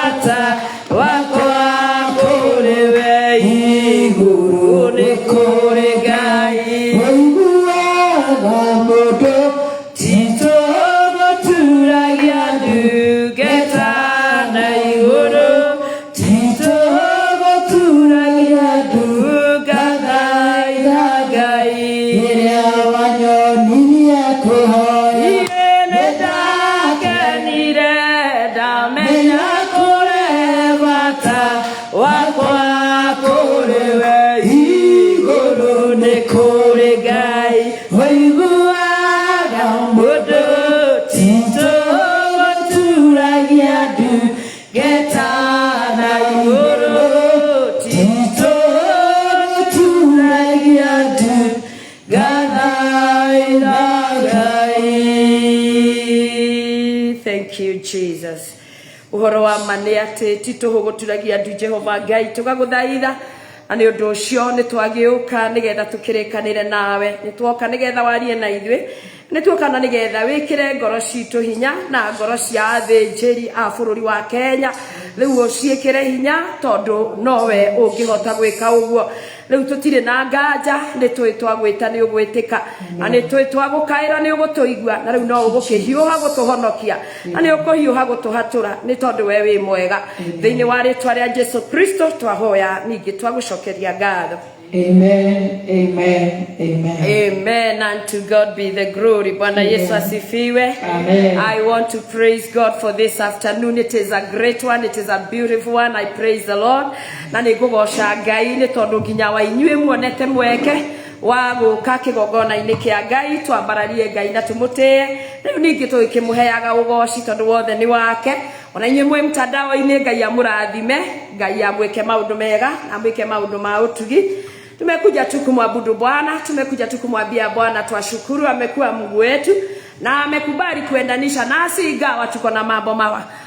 Bata wakwa kũrĩ we igũrũ nĩ kũrĩ Ngai. Ũiguaga mũndũ. Tito gũturagia ndungata na igũrũ. Tito gũturagia ndungata ya Ngai. Rĩrĩa wanyonirie kũhoya. Niĩ nĩndakenire ndamenya kũrĩ bata wakwa kũrĩ we igũrũ nĩ kũrĩ Ngai. Ũiguaga mũndũ tito gũturagia ndungata na igũrũ. Tito gũturagia ndungata ya Ngai. Thank you, Jesus. Ũhoro wa ma nĩ atĩ ti tũhũ gũturagia ndu Jehova Ngai tũgagũthaitha, na nĩ ũndũ ũcio nĩ twagĩũka nĩgetha tũkĩrĩkanĩre nawe, nĩ tuoka nĩgetha warie na ithuĩ, nĩ tuoka na nĩgetha wĩkĩre ngoro citũ hinya na ngoro cia athĩnjĩri a bũrũri wa Kenya rĩu ũciĩkĩre hinya, tondũ nowe ũngĩhota gwĩka ũguo. Rĩu tũtirĩ na nganja, nĩ tũĩ twagwĩta nĩ ũgwĩtĩka, na nĩ tũĩ twagũkaĩra nĩ ũgũtũigua, na rĩu no ũgũkĩhiũha gũtũhonokia na nĩ ũkũhiũha gũtũhatũra, nĩ tondũ we wĩ mwega. Thĩinĩ wa rĩtwa rĩa Jesu Kristo twahoya, ningĩ twagũcokeria ngatho. Amen, amen, amen. Amen. And to God be the glory. Bwana Yesu asifiwe. Amen. I want to praise God for this afternoon. It is a great one. It is a beautiful one. I praise the Lord. Na nĩ ngũgoca Ngai nĩ tondũ nginya wa inyuĩ muonete mweke wa gũka kĩgongona-inĩ kĩa Ngai, twambararie Ngai na tũmũtĩe. Rĩu ningĩ tũgĩkĩmũheaga ũgoci tondũ wothe nĩ wake. Ona inyuĩ mwĩ mtandao-inĩ, Ngai amũrathime, Ngai amwĩke maũndũ mega, amwĩke maũndũ ma ũtugi. Tumekuja tu kumwabudu Bwana, tumekuja tu kumwambia Bwana twashukuru, amekuwa Mungu wetu na amekubali kuendanisha nasi, ingawa tuko na mambo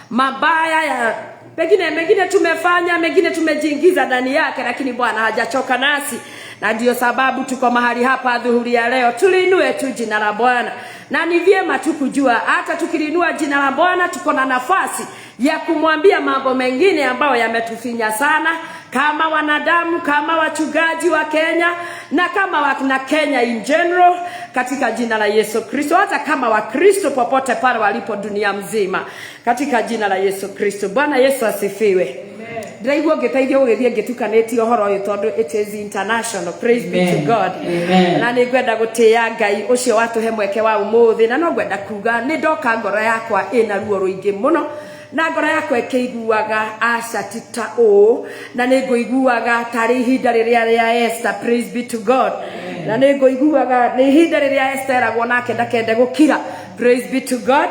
mabaya ya pengine mengine tumefanya, mengine tumejiingiza ndani yake, lakini Bwana hajachoka nasi, na ndio sababu tuko mahali hapa dhuhuri ya leo. Tuliinue tu jina la Bwana, na ni vyema tu kujua hata tukilinua jina la Bwana tuko na nafasi ya kumwambia mambo mengine ambayo yametufinya sana kama wanadamu, kama wachungaji wa Kenya na kama wana Kenya in general, katika jina la Yesu Kristo, hata kama Wakristo popote pale walipo dunia mzima, katika jina la Yesu Kristo. Bwana Yesu asifiwe. Ndĩraigua ngĩteithio gũgĩthiĩ ngĩtukanĩtie ũhoro ũyũ tondũ it is international. Praise be to Amen. God. Amen. Na nĩ ngwenda gũtĩĩa Ngai ũcio watũhe mweke wa ũmũthĩ, na no ngwenda kuga nĩ ndoka ngoro yakwa ĩna ruo rũingĩ mũno, na ngoro yakwa ĩkĩiguaga aca ti ta ũũ, na nĩ ngũiguaga tarĩ ihinda rĩrĩa rĩa Esther. Praise be to God. Na nĩ ngũiguaga nĩ ihinda rĩrĩa Esther eragwo nake ndakende gũkira. Praise be to God.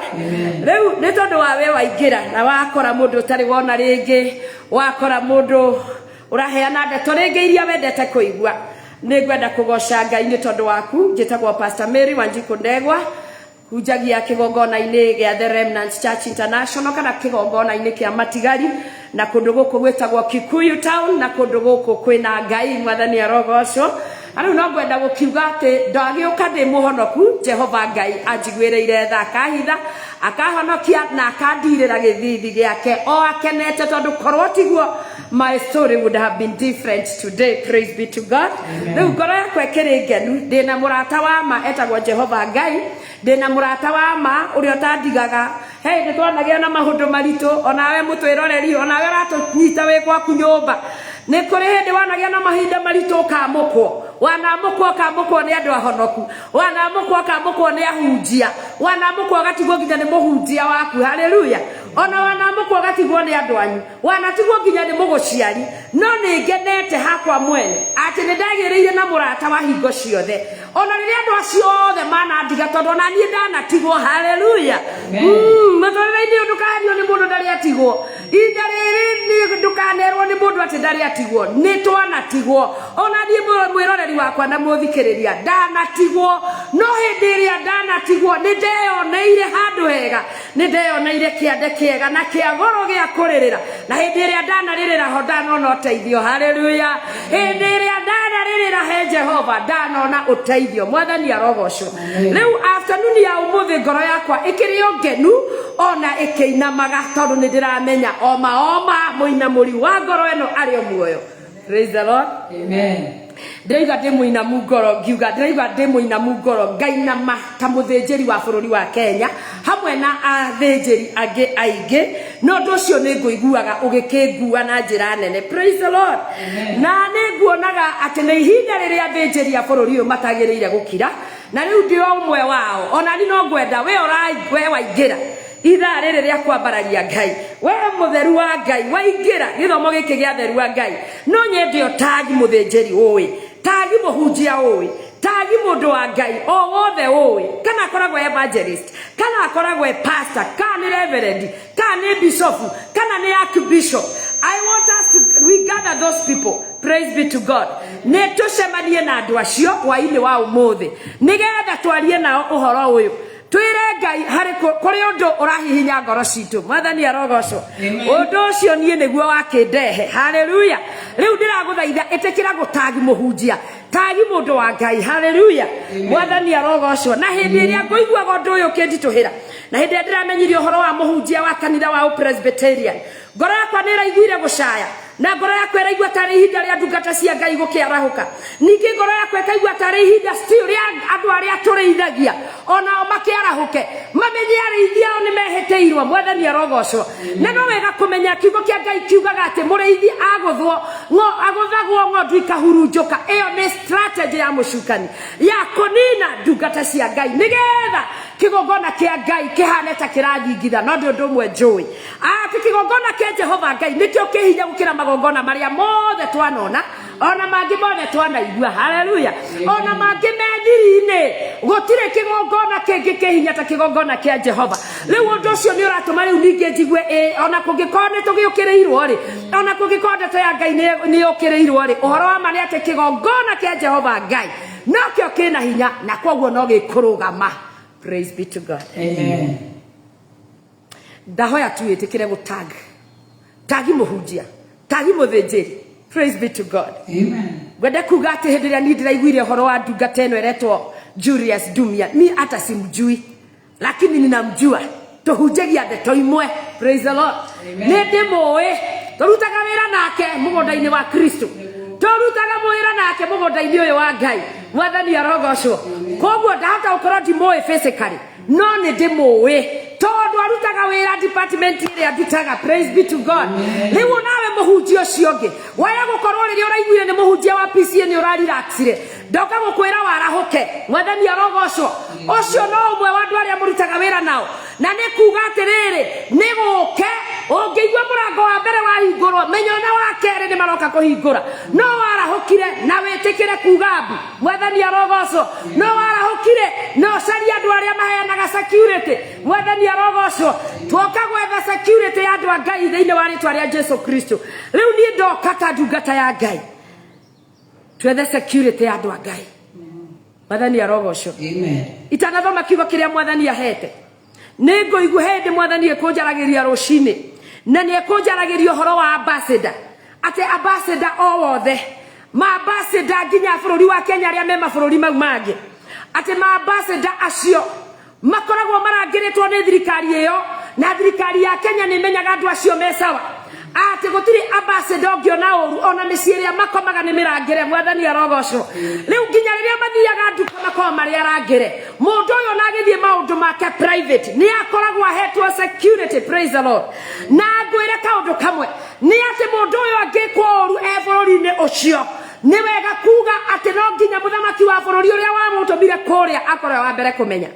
Rĩu nĩ tondũ wa we waingĩra na wakora mũndũ ũtarĩ wona rĩngĩ, wakora mũndũ ũraheana ndeto rĩngĩ iria wendete kũigua, nĩ ngwenda kũgoca Ngai nĩ tondũ waku. Njĩtagwo Pastor Mary Wanjikũ Ndegwa, hunjagia kĩgongona-inĩ gĩa The Remnant Church International, kana kĩgongona-inĩ kĩa matigari, na kũndũ gũkũ gwĩtagwo Kikuyu Town, na kũndũ gũkũ kwĩna Ngai. Mwathani arogocwo. Na rĩu no ngwenda gũkiuga atĩ ndagĩũka ndĩ mũhonoku. Jehova Ngai anjiguĩrĩire tha, akahitha, akahonokia na akandirĩra gĩthithi gĩake o akenete, tondũ korwo tiguo my story would have been different today. Praise be to God. Rĩu ngoro yakwa ĩkĩrĩ ngenu, ndĩna mũrata wa ma etagwo Jehova Ngai, ndĩna mũrata wa ma ũrĩa ũtandigaga. Hey, nĩ twanagĩa na maũndũ maritũ, onawe mũtwĩroreri, onawe ũratũnyita wĩ gwaku nyũmba, nĩ kũrĩ hĩndĩ wanagĩa na mahinda maritũ, ũkamũkwo, wanamũkwo, ũkamũkwo nĩ andũ ahonoku, wanamũkwo, ũkamũkwo nĩ ahunjia, wanamũkwo ũgatigwo nginya nĩ mũhunjia waku. Haleluya. Ona wanamũkwo ũgatigwo nĩ andũ anyu, wanatigwo nginya nĩ mũgũciari, no nĩ ngenete hakwa mwene atĩ nĩ ndagĩrĩire na mũrata wa hingo ciothe, ona rĩrĩa andũ acio othe manandiga, tondũ ona niĩ ndanatigwo. Haleluya. Mũtũrĩre-inĩ ũyũ ndũkaherio nĩ mũndũ ndarĩ atigwo. Ihinda rĩrĩ nĩ ndũkanerwo nĩ mũndũ atĩ ndarĩ atigwo. Nĩ twanatigwo. Ona niĩ mwĩroreri wakwa na mũthikĩrĩria ndanatigwo, no hĩndĩ ĩrĩa ndanatigwo nĩ ndeyoneire handũ hega, nĩ ndeyoneire kĩande kĩega na kĩa goro gĩa kũrĩrĩra, na hĩndĩ ĩrĩa ndanarĩrĩra ho ndanona ũteithio. Haleluya. Hĩndĩ ĩrĩa ndanarĩrĩra Ndanĩrĩra he Jehova, ndanona ũteithio. Mwathani arogocwo. Rĩu afternoon ya ũmũthĩ ngoro yakwa ĩkĩrĩ o ngenu ona ĩkĩinamaga, tondũ nĩ ndĩramenya oma oma mũinamũri wa ngoro ĩno arĩ o muoyo. Praise the Lord. Amen. Ndĩraigua ndĩ mũinamu ngoro, ngiuga ndĩraigua ndĩ mũinamu ngoro, ngainama ta mũthĩnjĩri wa bũrũri wa Kenya hamwe na athĩnjĩri angĩ aingĩ, na ũndũ ũcio nĩ ngũiguaga ũgĩkĩngua na njĩra nene. Praise the Lord. Na nĩ nguonaga atĩ nĩ ihinda rĩrĩa athĩnjĩri a bũrũri ũyũ matagĩrĩire gũkira, na rĩu ndĩ o ũmwe wao. Ona ni no ngwenda we we waingĩra ithaa rĩrĩ rĩa kwambararia Ngai, we mũtheru wa Ngai waingĩra gĩthomo gĩkĩ gĩa theru wa Ngai, no nyende ũtagi mũthĩnjĩri ũĩ, tagi mũhunjia ũĩ, tagi mũndũ wa Ngai o wothe ũĩ, kana akoragwo evangelist, kana akoragwo e pastor, kana nĩ reverend, kana nĩ bishop, kana nĩ archbishop. I want us to we gather those people. Praise be to God. Nĩ tũcemanie na andũ acio hwainĩ wa ũmũthĩ, nĩgetha twarie nao ũhoro ũyũ, twĩre Ngai harĩ kũrĩ ũndũ ũrahihinya ngoro citũ. Mwathani arogocwo. Ũndũ ũcio niĩ nĩguo wakĩndehe. Haleluya. Rĩu ndĩragũthaitha, ĩtĩkĩra gũtagi mũhunjia, tagi mũndũ wa Ngai. Haleluya. Mwathani arogocwo. Na hĩndĩ ĩrĩa ngũiguaga ũndũ ũyũ ũkĩnditũhĩra, na hĩndĩ ĩrĩa ndĩramenyirie ũhoro wa mũhunjia wa kanitha wa Presbyterian, ngoro yakwa nĩ ĩraiguire gũcaya, na ngoro yakwa ĩraigua tarĩ ihinda rĩa ndungata cia Ngai gũkĩarahũka. Ningĩ ngoro yakwa ĩkaigua tarĩ ihinda still rĩa andũ arĩa tũrĩithagia onao makĩarahũke, mamenye arĩithi ao nĩ mehĩtĩirwo. Mwathani arogocwo. Na no wega kũmenya kiugo kĩa Ngai kiugaga atĩ mũrĩithi agũthwo agũthagwo ng'ondu ikahurunjũka. Ĩyo nĩ strategy ya mũcukani ya kũnina ndungata cia Ngai, nĩgetha kĩgongona kĩa Ngai kĩhane ta kĩrathingitha. No ndĩ ũndũ ũmwe njũĩ, atĩ kĩgongona kĩa Jehova Ngai nĩkĩo kĩ hinya gũkĩra magongona marĩa mothe twanona, ona mangĩ mothe twanaigua. Haleluya. Ona mangĩ me thiri-inĩ, gũtirĩ kĩgongona kĩngĩ kĩ hinya ta kĩgongona kĩa Jehova. Rĩu ũndũ ũcio nĩ ũratũma rĩu ningĩ njigue ĩ ona kũngĩkorwo nĩ tũgĩũkĩrĩirwo rĩ, ona kũngĩkorwo ndeto ya Ngai nĩ yũkĩrĩirwo rĩ, ũhoro wa ma nĩ atĩ kĩgongona kĩa Jehova Ngai nokĩo kĩna hinya, na koguo no gĩkũrũgama. Praise be to God. Amen. Ndahoya tu wĩtĩkĩre gũtag, tagi mũhunjia, tagi mũthĩnjĩri. Praise be to God. Amen. Ngwenda kuga atĩ hĩndĩ ĩrĩa niĩ ndĩraiguire ũhoro wa ndungata ĩno ĩretwo Julius Dumia, mi hata simjui, lakini ninamjua, tũhunjagia ndeto imwe. Praise the Lord. Nĩ ndĩmũĩ, tũrutaga wĩra nake mũgũnda-inĩ wa Kristo, tũrutaga wĩra nake mũgũnda-inĩ ũyũ wa Ngai. Mwathani arogocwo. Koguo ndahota gũkorwo ndimũĩ physically, no nĩ ndĩmũĩ tondũ arutaga wĩra department ĩrĩa ndutaga. Praise be to God. Rĩu nawe mũhunjia ũcio ũngĩ waya gũkorwo rĩrĩa ũraiguire nĩ mũhunjia wa PCA nĩ ũrarelaxire, ndoka gũkwĩra warahũke. Mwathani arogocwo. Ũcio no ũmwe wa andũ arĩa mũrutaga wĩra nao, na nĩ kuga atĩrĩrĩ, nĩ gũke ũngĩigua mũrango wa mbere wahingũrwo, menya ona wa kerĩ nĩ maroka kũhingũra. No warahũkire na wĩtĩkĩre kuga mbu. Mwathani arogocwo. No warahũkire na ũcarie andũ arĩa maheanaga security. Mwathani arogocwo. Twoka gwetha security ya andũ a Ngai thĩinĩ wa rĩtwa rĩa Jesu Kristo. Rĩu niĩ ndoka ta ndungata ya Ngai twethe security ya andũ a Ngai. Mwathani arogocwo. Amen. Itanathoma kiugo kĩrĩa Mwathani ahete, nĩ ngũigua hĩndĩ Mwathani ĩkũnjaragĩria rũcinĩ, na nĩ ekũnjaragĩria ũhoro wa ambassador, atĩ ambassador o wothe, ma ambassador nginya bũrũri wa Kenya arĩa me mabũrũri mau mangĩ, atĩ ma ambassador acio makoragwo marangĩrĩtwo nĩ thirikari ĩyo, na thirikari ya Kenya nĩ ĩmenyaga andũ acio me sawa, atĩ gũtirĩ ambassador ũngĩona ũru, ona mĩciĩ ĩrĩa makomaga nĩ mĩrangĩre. Mwathani arogocwo. Rĩu nginya rĩrĩa mathiaga nduka makoragwo marĩ arangĩre. Mũndũ ũyũ ona agĩthiĩ maũndũ make private nĩ akoragwo ahetwo security. Praise the Lord. Na ngwĩre kaũndũ kamwe, nĩ atĩ mũndũ ũyũ angĩkwo ũru e bũrũri-inĩ ũcio, nĩ wega kuga atĩ no nginya mũthamaki wa bũrũri ũrĩa wamũtũmire kũrĩa akorwo wa mbere kũmenya.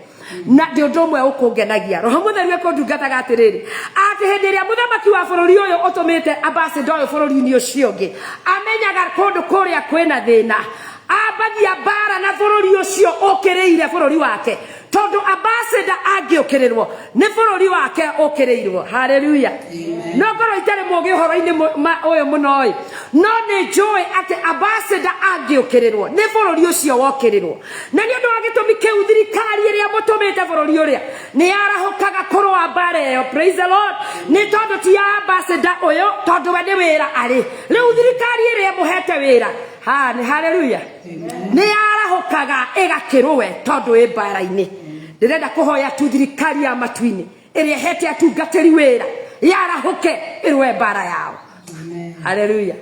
Na ndĩ ũndũ ũmwe ũkũngenagia, Roho Mũtheru ekũndungataga atĩrĩrĩ, atĩ hĩndĩ ĩrĩa mũthamaki wa bũrũri ũyũ ũtũmĩte ambassador ũyũ bũrũri-inĩ ũcio ũngĩ, amenyaga kũndũ kũrĩa kwĩna thĩna, ambagia mbara na bũrũri ũcio ũkĩrĩire bũrũri wake. Tondu ambassador angĩũkĩrĩrwo nĩ bũrũri wake ũkĩrĩirwo. Haleluya. No ngorwo itarĩ mũgĩ ũhoro-inĩ ũyũ mũno ĩ, no nĩ njũĩ atĩ ambassador angĩũkĩrĩrwo nĩ bũrũri ũcio wokĩrĩrwo. Na nĩ ũndũ wa gĩtũmi kĩu thirikari ĩrĩa mũtũmĩte bũrũri ũrĩa nĩ yarahũkaga kũrũa mbara ĩyo. Praise the Lord. Nĩ tondũ ti ya ambassador ũyũ, tondũ we nĩ wĩra arĩ. Rĩu thirikari ĩrĩa ĩmũhete wĩra, ha, nĩ haleluya, nĩ yarahũkaga ĩgakĩrũwe tondũ ĩ mbara-inĩ. Ndĩrenda kũhoya tu thirikari ya matu-inĩ ĩrĩa ĩhete atungatĩri wĩra yarahũke ĩrũe mbara yao. Haleluya.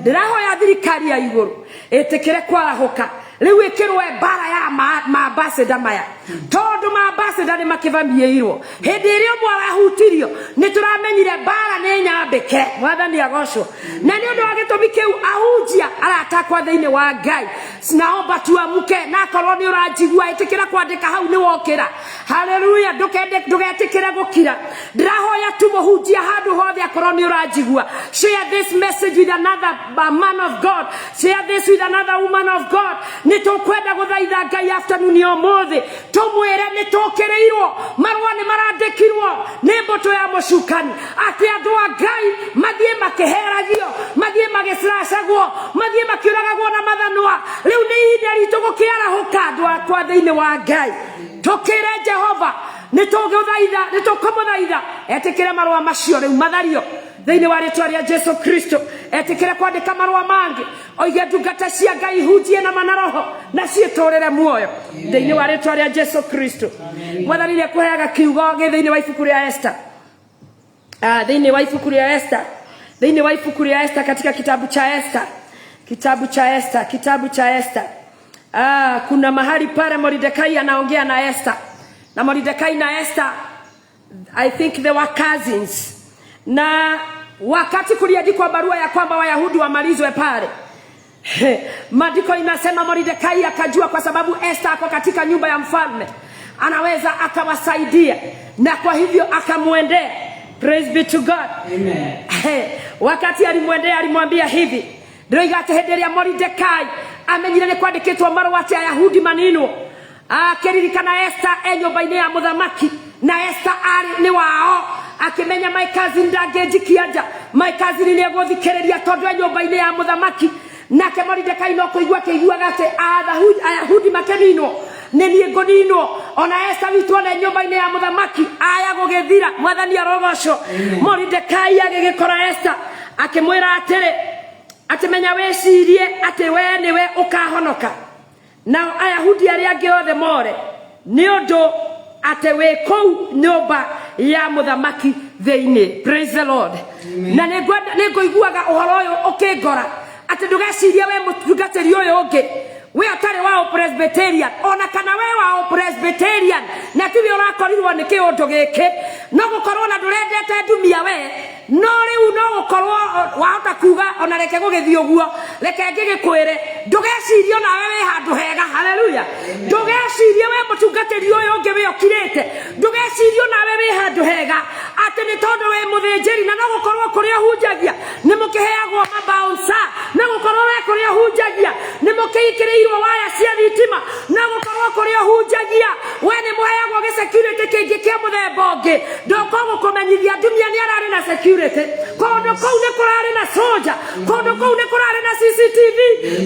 Ndĩrahoya thirikari ya igũrũ ĩtĩkĩre kwarahũka rĩu ĩkĩrũe mbara ya maambassador maya, tondũ maambassador nĩ makĩvamiĩirwo. Hĩndĩ ĩrĩa ũmwe arahutirio nĩ tũramenyire mbara nĩ nyambĩke. Mwathani agocwo. Na nĩ ũndũ wa gĩtũmi kĩu ahunjia aratakwa thĩinĩ wa Ngai, naomba tuamke. Na akorwo nĩ ũranjigua, ĩtĩkĩra kwandĩka hau nĩ wokĩra. Haleluya. Ndũgetĩkĩre gũkira. Ndĩrahoya tu mũhunjia handũ hothe, akorwo nĩ ũranjigua, share this message with another man of God, share this with another woman of God. Nĩ tũkwenda gũthaitha Ngai afternoon ya ũmũthĩ, tũmwĩre nĩ tũkĩrĩirwo. Marũa nĩ marandĩkirwo nĩ mbũtũ ya mũcukani atĩ andũ a Ngai mathiĩ makĩheragio, mathiĩ magĩcracagwo, mathiĩ makĩũragagwo na mathanwa. Rĩu nĩ ihinda ritũ gũkĩarahũka, andũ akwa thĩinĩ wa Ngai, tũkĩre Jehova nĩ tũgũthaitha, nĩ tũkũmũthaitha etĩkĩre marũa macio rĩu mathario thĩinĩ wa rĩtwa rĩa Jesu Kristo. Etĩkĩre kwandĩka marũa mangĩ, oige ndungata cia Ngai hunjie na manaroho na ciĩtũrĩre muoyo thĩinĩ wa rĩtwa rĩa Jesu Kristo. Mwathani nĩ ekũheaga kiugo gĩ thĩinĩ wa ibuku rĩa Esther. Thĩinĩ wa ibuku rĩa Esther, thĩinĩ wa ibuku rĩa Esther, katika kitabu cha Esther, kitabu cha Esther, kitabu cha Esther. Kuna mahali pale Mordekai anaongea na Esther. Na Mordekai na Esther, I think they were cousins. Na wakati kuliandikwa barua ya kwamba Wayahudi wamalizwe pale, maandiko inasema Mordekai akajua kwa sababu Esther ako katika nyumba ya mfalme, anaweza akawasaidia, na kwa hivyo akamwendea. Praise be to God. Amen. Wakati alimwendea alimwambia hivi, ndĩroiga atĩ hĩndĩ ĩrĩa Mordekai amenyire nĩ kwandĩkĩtwo marũa atĩ Ayahudi maninwo, akĩririkana Esther e nyũmba-inĩ ya mũthamaki, na Esther arĩ nĩ wao, akĩmenya my cousin ndangĩnjikia nja, my cousin nĩ egũthikĩrĩria tondũ e nyũmba-inĩ ya mũthamaki. Nake Mordekai no kũigua akĩiguaga atĩ Ayahudi makĩninwo, nĩ niĩ ngũninwo, ona Esther witũ ona nyũmba-inĩ ya mũthamaki aya gũgĩthira. Mwathani arogocwo. Mordekai agĩgĩkora Esther akĩmwĩra atĩrĩ, atĩ menya wĩcirie atĩ we nĩwe ũkahonoka, nao Ayahudi arĩa angĩ othe more, nĩ ũndũ atĩ wĩ kũu nyũmba ya mũthamaki thĩinĩ. Praise the Lord. Na nĩ ngũiguaga ũhoro ũyũ ũkĩngora atĩ ndũgecirie we mũtungatĩri ũyũ ũngĩ we ũtarĩ wa Presbyterian, ona kana we wa Presbyterian na tiwe ũrakorirwo nĩ kĩũndũ gĩkĩ, no gũkorwo na ndũrendete ndumia we, no rĩu no gũkorwo wahota kuga ona reke gũgĩthiĩ ũguo, reke ngĩgĩkwĩre ndũgecirie onawe wĩ handũ hega. Haleluya. Ndũgecirie we mũtungatĩri ũyũ ũngĩ wĩ ũkirĩte, ndũgecirie onawe wĩ handũ hega atĩ nĩ tondũ wĩ mũthĩnjĩri, na no gũkorwo kũrĩa ũhunjagia nĩ mũkĩheagwo mabouncer, no gũkorwo we kũrĩa ũhunjagia nĩ mũkĩikĩrĩirwo waya cia thitima, no gũkorwo kũrĩa ũhunjagia we nĩ mũheagwo gĩsecurity kĩngĩ kĩa mũthemba ũngĩ. Ndoka gũkũmenyithia ndumia nĩ ararĩ na security, kũndũ kũu nĩ kũrarĩ na soja, kũndũ kũu nĩ kũrarĩ na CCTV.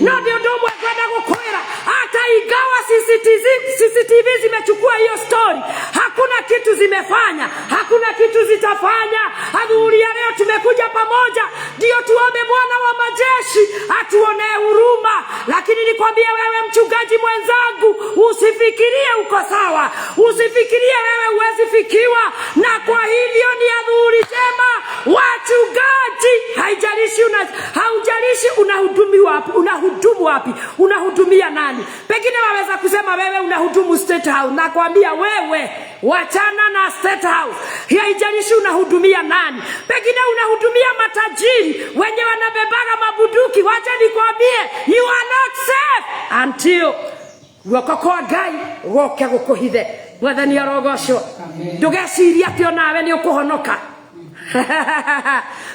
No nĩ ũndũ ũmwe ngwenda gũkwĩra, hata ingawa CCTV zimechukua hiyo story, hakuna kitu zimefanya, hakuna kitu zitafanya. Adhuhuri ya leo tumekuja pamoja ndio tuombe Bwana wa majeshi atuonee huruma. Lakini nikwambie wewe mchungaji mwenzangu, usifikirie uko sawa, usifikirie wewe huwezi fikiwa. Na kwa hivyo ni adhuhuri njema wachungaji, haijalishi una, haujalishi unahudumu wapi, unahudumu wapi, unahudumia nani. Pengine waweza kusema wewe unahudumu State House, nakwambia wewe wachana na State House. Haijalishi unahudumia nani, pengine unahudumia matajiri wenye wanabebaga mabunduki. Wacha nikwambie, you are not safe until guoko kwa Ngai goke gũkũhithe. Mwathani arogocwo. Ndũgecirie atĩ onawe nĩ ũkũhonoka,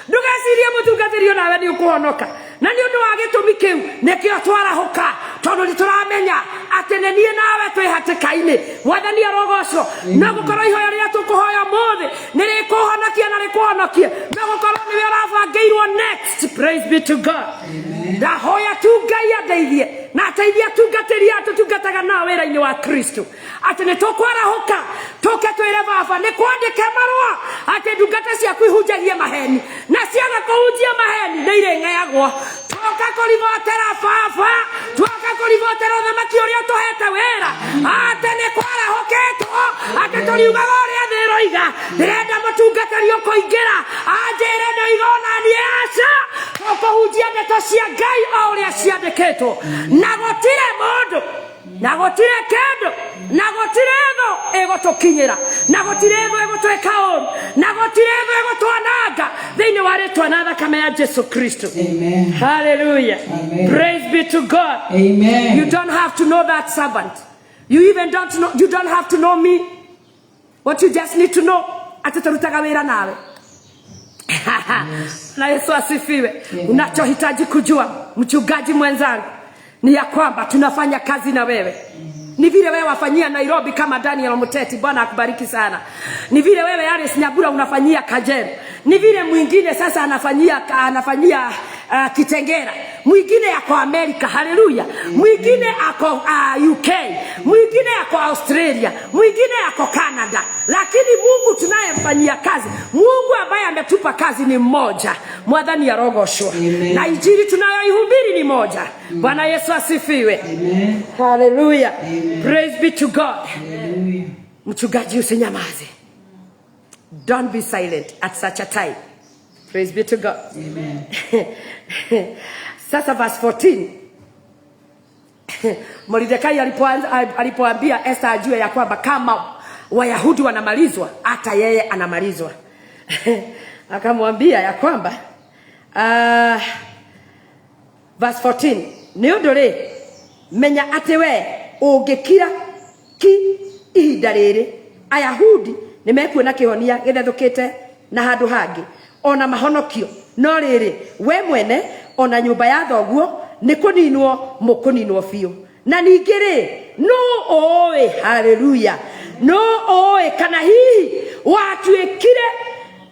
ndũgecirie mũtungatĩri onawe nĩ ũkũhonoka. Na nĩ ũndũ wa gĩtũmi kĩu nĩkĩo twarahũka. Tondũ nĩ tũramenya atĩ nĩ niĩ nawe twĩ hatĩka-inĩ. Mwathani arogocwo. No gũkorwo ihoya rĩrĩa tũkũhoya ũmũthĩ nĩ rĩkũhonokia na rĩkũhonokie. No gũkorwo nĩwe ũrabangĩirwo next. Praise be to God. Ndahoya tu Ngai andeithie na ateithie atungatĩri aya tũtungataga nao wĩra-inĩ wa Kristo, atĩ nĩ tũkwarahũka tũke twĩre baba nĩ kwandĩke marũa atĩ ndungata ciaku ihunjagie maheni, na ciaga kũhunjia maheni nĩ irĩng'eagwo. Twoka kũribotera baba, twoka kũribotera ũthamaki ũrĩa ũtũhete wĩra atĩ nĩ kwarahũkĩtwo, atĩ tũriugaga ũrĩa thĩ ĩroiga. Ndĩrenda mũtungatĩri ũkũingĩra anjĩre nĩ oiga ona niĩ aca, tũkũhunjia ndeto cia Ngai o ũrĩa ciandĩkĩtwo, na gũtirĩ mũndũ na gũtirĩ kĩndũ na gũtirĩ thũ ĩgũtũkinyĩra, na gũtirĩ thũ ĩgũtwĩka ũru, na gũtirĩ thũ ĩgũtwananga thĩinĩ wa rĩtwa na thakame ya Jesu Kristo. Amen. Hallelujah. Amen. Praise be to God. Amen. You don't have to know that servant. You even don't know, you don't have to know me. What you just need to know, atĩ tũrutaga wĩra nawe. Na Yesu asifiwe. Amen. Unachohitaji kujua mchungaji mwenzangu ni ya kwamba tunafanya kazi na wewe. Ni vile wewe wafanyia Nairobi kama Daniel Muteti, Bwana akubariki sana. Ni vile wewe Alice Nyabura unafanyia Kajero. Ni vile mwingine sasa anafanyia Kitengera. Mwingine ako Amerika, haleluya. Mwingine ako UK, mwingine ako Australia, mwingine ako Canada. Lakini Mungu tunayemfanyia kazi, Mungu ambaye ametupa kazi ni mmoja. Mwathani arogoshwo. Amen. Na injili tunayoihubiri ni moja. Bwana Yesu asifiwe. Amen. Hallelujah. Amen. Praise be to God. Hallelujah. Mchungaji usinyamaze. Don't be silent at such a time. Praise be to God. Amen. Sasa verse 14. Mordekai alipoambia Esther ajue ya kwamba kama Wayahudi wanamalizwa hata yeye anamalizwa. Akamwambia ya kwamba, verse 14, nĩ ũndũ rĩ, menya atĩ we ũngĩkira ki ihinda rĩrĩ, Ayahudi nĩ mekuona kĩhonia gĩthethũkĩte na handũ hangĩ, ona mahonokio. No rĩrĩ, we mwene ona nyũmba ya thoguo nĩ kũninwo mũkũninwo biũ. Na ningĩ rĩ, nũ ũĩ, haleluya, nũ ũĩ kana hihi watuĩkire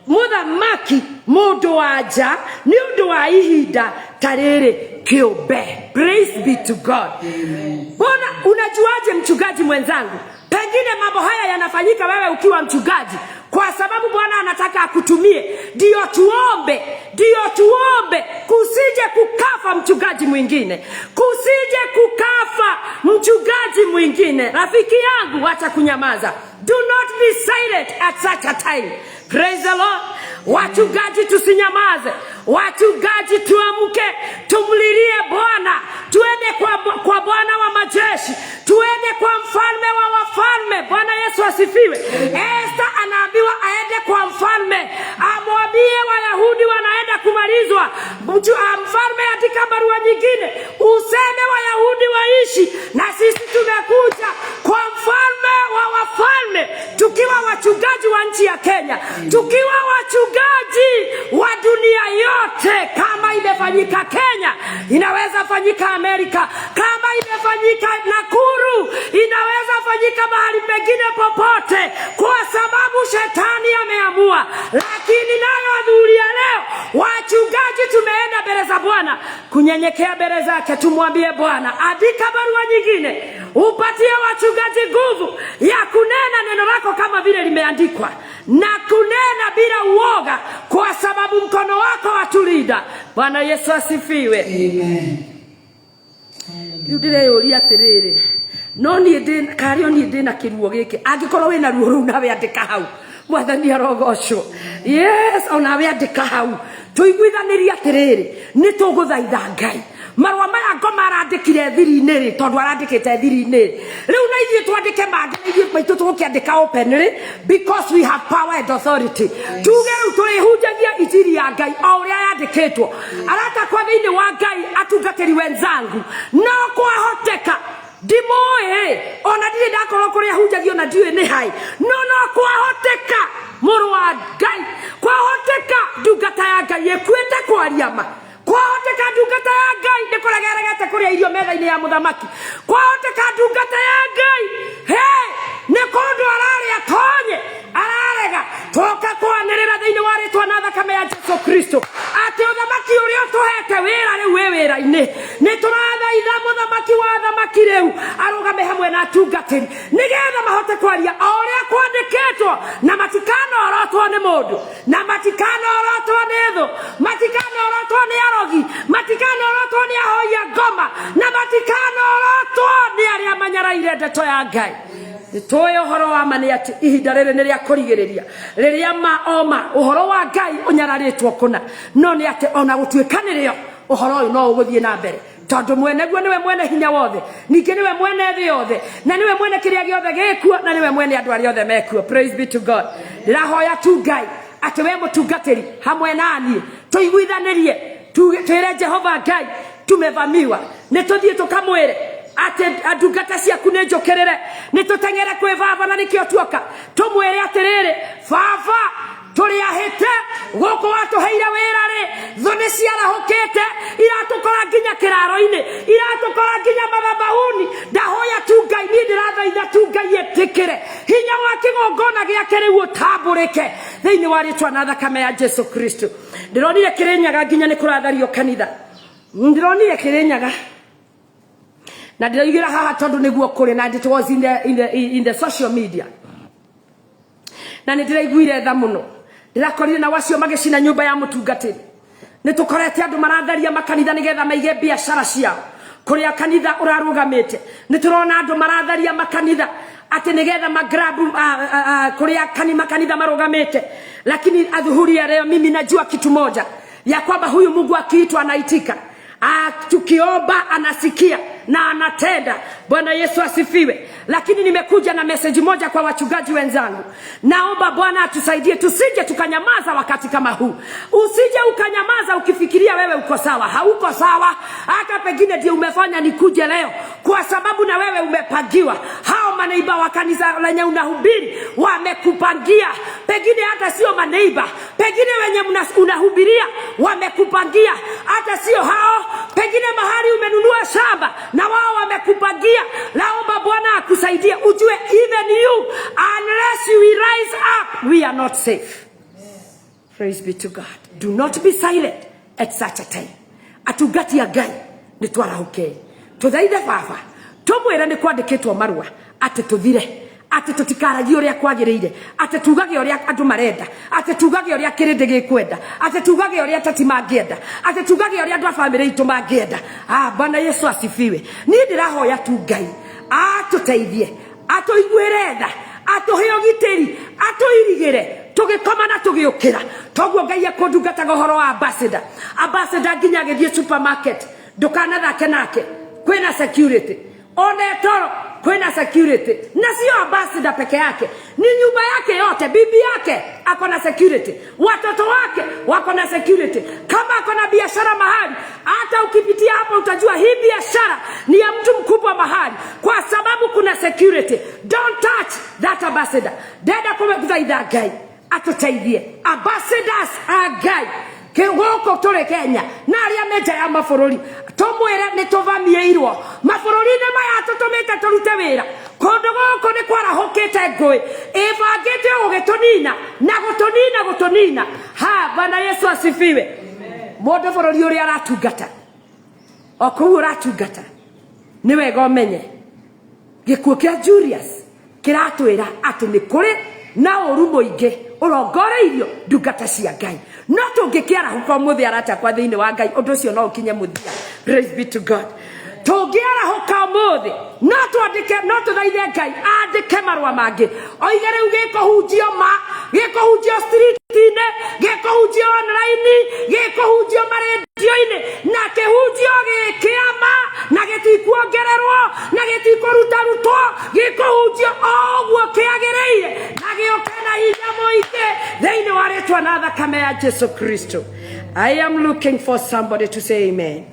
mũthamaki mũndũ wa nja nĩ ũndũ wa ihinda ta rĩrĩ kĩũmbe. Praise be to God. Amen. Mbona unajuaje mchungaji mwenzangu? Pengine mambo haya yanafanyika wewe ukiwa mchungaji kwa sababu Bwana anataka akutumie. Ndio tuombe, ndio tuombe kusije kukafa mchungaji mwingine, kusije kukafa mchungaji mwingine. Rafiki yangu, acha kunyamaza. Do not be silent at such a time. Praise the Lord. Wachungaji tusinyamaze. Wachungaji tuamke, tumlilie Bwana, tuende kwa Bwana wa majeshi, tuende kwa mfalme wa wafalme. Bwana Yesu asifiwe. Esther anaambiwa aende kwa mfalme, amwambie Wayahudi wanaenda kumalizwa. Mfalme andika barua nyingine, useme Wayahudi waishi, na sisi tumekuja kwa mfalme wa wafalme, tukiwa wachungaji wa nchi ya Kenya, tukiwa wachungaji wa dunia yote. Kama imefanyika Kenya, inaweza fanyika Amerika. Kama imefanyika Nakuru, inaweza fanyika mahali pengine popote, kwa sababu shetani ameamua. Lakini nayo adhuhuri ya leo, wachungaji tumeenda mbele za Bwana kunyenyekea mbele zake, tumwambie Bwana, andika barua nyingine, upatie wachungaji nguvu ya kunena neno lako kama vile limeandikwa, na kunena bila uoga, kwa sababu mkono wako watulinda. Bwana Yesu asifiwe. Amen. Rĩu ndĩreyũria atĩrĩrĩ, no niĩ ndĩ karĩ o niĩ ndĩna kĩruo gĩkĩ, angĩkorwo wĩna ruo rũu nawe andĩka hau. Mwathani arogocwo. Yes, onawe andĩka hau. Tũiguithanĩrie atĩrĩrĩ, nĩ tũgũthaitha Ngai. Marũa maya ngoma arandĩkire thiri-inĩ rĩ, tondũ arandĩkĩte thiri-inĩ rĩ. Rĩu na ithuĩ twandĩke mangĩ, na ithuĩ maitũ tũgũkĩandĩka openly, because we have power and authority. Tuge rĩu tũrĩhunjagia injiri ya Ngai o ũrĩa yandĩkĩtwo. Arata kwa thĩinĩ wa Ngai, atungatĩri wenzangu, no kwahoteka ndimũĩ, ona ndirĩ ndakorwo kũrĩa hunjagia, ona ndiũĩ nĩ hai. No, no kwahoteka mũrũ wa Ngai, kwahoteka ndungata ya Ngai ĩkuĩte kwaria ma, kwahoteka ndungata ya Ngai Ngai nĩ kũregeregete kũrĩa irio metha-inĩ ya mũthamaki. Kwahoteka ndungata ya Ngai he nĩ kũndũ ararĩa tonye ararega. Twoka kwanĩrĩra thĩinĩ wa rĩtwa na thakame ya Jesu Kristo atĩ ũthamaki ũrĩa ũtũhete wĩra rĩu wĩ wĩra-inĩ. Nĩ tũrathaitha mũthamaki wa thamaki rĩu arũgame hamwe na atungatĩri nĩgetha mahote kwaria o ũrĩa kwandĩkĩtwo, na matikanorotwo nĩ mũndũ, na matikanorotwo nĩ thũ, matikanorotwo nĩ arogi, matikanorotwo nĩ ahoi a ngoma, na matikanorotwo nĩ arĩa manyaraire ndeto ya Ngai. Nĩtũĩ ũhoro wa ma nĩ atĩ ihinda rĩrĩ nĩ rĩa kũrigĩrĩria, rĩrĩa ma o ma ũhoro wa Ngai ũnyararĩtwo kũna. No nĩ atĩ ona gũtuĩka nĩrĩo, ũhoro ũyũ no ũgũthiĩ na mbere, tondũ mwene guo nĩwe mwene hinya wothe, ningĩ nĩwe mwene thĩ yothe, na nĩwe mwene kĩrĩa gĩothe gĩkuo, na nĩwe mwene andũ arĩa othe mekuo. Praise be to God. Ndĩrahoya tu Ngai atĩ we mũtungatĩri hamwe na niĩ tũiguithanĩrie, twĩre Jehova Ngai tumevamiwa, nĩ tũthiĩ tũkamwĩre atĩ ndungata ciaku nĩ njũkĩrĩre, nĩ tũteng'ere kwĩ baba, na nĩkĩo tuoka tũmwĩre atĩrĩrĩ, baba, tũrĩ ahĩte gũkũ watũheire wĩra rĩ, thũ nĩ ciarahũkĩte, iratũkora nginya kĩraro-inĩ, iratũkora nginya mathabahuni. Ndahoya tu Ngai, niĩ ndĩrathaitha tu Ngai ĩtĩkĩre hinya wa kĩgongona gĩake rĩu ũtambũrĩke thĩinĩ wa rĩtwa na thakame ya Jesu Kristo. Ndĩronire Kĩrĩnyaga nginya nĩ kũrathario kanitha, ndĩronire Kĩrĩnyaga na ndĩroigĩra haha tondũ nĩguo kũrĩ, na it was in the social media, na nĩ ndĩraiguire tha mũno. Ndĩrakorire nao acio magĩcina nyũmba ya mũtungatĩri. Nĩ tũkorete andũ maratharia makanitha nĩgetha maige biacara ciao kũrĩa kanitha ũrarũgamĩte. Nĩ tũrona andũ maratharia makanitha atĩ nĩgetha magrabu kũrĩa makanitha marũgamĩte. Lakini adhuhuri ya leo, mimi najua kitu moja, ya kwamba huyu Mungu akiitwa anaitika. Tukiomba anasikia na anatenda. Bwana Yesu asifiwe. Lakini nimekuja na message moja kwa wachungaji wenzangu. Naomba Bwana atusaidie tusije tukanyamaza wakati kama huu. Usije ukanyamaza ukifikiria wewe uko sawa. Hauko sawa. Hata pengine ndio umefanya nikuje leo, kwa sababu na wewe umepangiwa. Hao maneiba wa kanisa lenye unahubiri wamekupangia. Pengine hata sio maneiba, pengine wenye unahubiria wamekupangia. Hata sio hao, pengine mahali umenunua shamba na wao wamekupangia. Naomba Bwana akusaidie ujue, even you, unless you rise up, we are not safe. Praise be to God. Do not be silent at such a time. Atungati a Ngai, nĩ twarahũkei tũthaithe baba, tũmwĩre nĩ kwandĩkĩtwo marũa atĩ tũthire, atĩ tũtikaragie ũrĩa kwagĩrĩire, atĩ tugage ũrĩa andũ marenda, atĩ tugage ũrĩa kĩrĩndĩ gĩkwenda, atĩ tugage ũrĩa ateti mangĩenda, atĩ tugage ũrĩa andũ a bamĩrĩ itũ mangĩenda. Ah, Bwana Yesu asifiwe. Niĩ ndĩrahoya tu Ngai atũteithie, atũiguĩre tha, atũhe ũgitĩri, atũirigĩre tũgĩkoma na tũgĩũkĩra. Toguo Ngai ekũndungataga ũhoro wa ambassador. Ambassador nginya agĩthiĩ supermarket, ndũkanathake nake, kwĩna security. Ona toro kwĩna security, na sio ambassador peke yake, ni nyumba yake yote. Bibi yake ako na security, watoto wake wako na security. Kama ako na biashara mahali, hata ukipitia hapo utajua hii biashara ni ya mtu mkubwa mahali, kwa sababu kuna security. Don't touch that ambassador. Ndenda kũmũthaitha Ngai atũteithie, ambassadors a Ngai gũkũ tũrĩ Kenya na arĩa me nja ya mabũrũri, tũmwĩre nĩ tũvamiĩirwo mabũrũri-inĩ maya tũtũmĩte tũrute wĩra. Kũndũ gũkũ nĩ kwarahũkĩte ngũĩ ĩbangĩte gũgĩtũnina na gũtũnina gũtũnina. Ha, Bwana Yesu asifiwe. Mũndũ bũrũri ũrĩa aratungata, o kũu ũratungata, nĩ wega ũmenye gĩkuũ kĩa Julius kĩratwĩra atĩ nĩ kũrĩ na ũru mũingĩ ũrongoreirio ndungata cia Ngai. No tũngĩkĩarahũka ũmũthĩ, arata akwa thĩinĩ wa Ngai, ũndũ ũcio no ũkinye mũthia. Praise be to God. Tũngĩarahũka ũmũthĩ, no twandĩke, no tũthaithe Ngai andĩke marũa mangĩ, oige rĩu gĩkũhunjio ma gĩkũhunjio street-inĩ, gĩkũhunjio online, gĩkũhunjio marendio-inĩ, na kĩhunjio gĩkĩa ma na gĩtikuongererwo na gĩtikũrutarutwo, gĩkũhunjio o ũguo kĩagĩrĩire na gĩũke na hinya mũingĩ thĩinĩ wa rĩtwa na thakame ya Jesu Kristo. I am looking for somebody to say amen.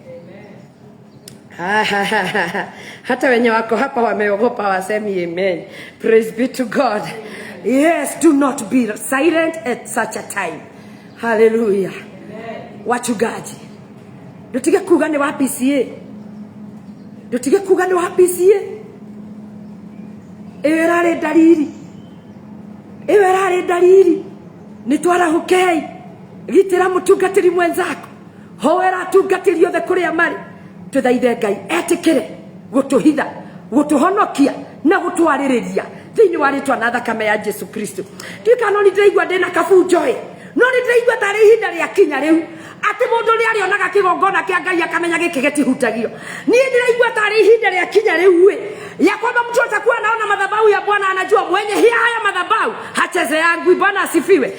Hata wenye wako hapa wameogopa, wasemi amen. Praise be to God. Yes, do not be silent at such a time. Hallelujah. Wachungaji. Ndutige kuga nĩ wa PCA, ndutige kuga nĩ wa PCA. Ĩyo ĩrarĩ ndariri, ĩyo ĩrarĩ ndariri. Nĩ twarahũkei, gitĩra mũtungatĩri mwenzako, hoera atungatĩri othe kũrĩa marĩ, tũthaithe Ngai etĩkĩre gũtũhitha, gũtũhonokia na gũtwarĩrĩria thĩinĩ wa rĩtwa na thakame ya Jesu Kristo. Ndiũĩ kana no nĩ ndĩraigua ndĩna kabunjo ĩ, no nĩ ndĩraigua tarĩ ihinda rĩa kinya rĩu atĩ mũndũ nĩ arĩonaga kĩgongona kĩa Ngai akamenya gĩkĩ gĩtihutagio. Niĩ ndĩraigua tarĩ ihinda rĩa kinya rĩu ĩ, ya kwamba mtu atakuwa anaona madhabahu ya Bwana, anajua mwenye haya madhabahu hachezeangwi. Bwana asifiwe.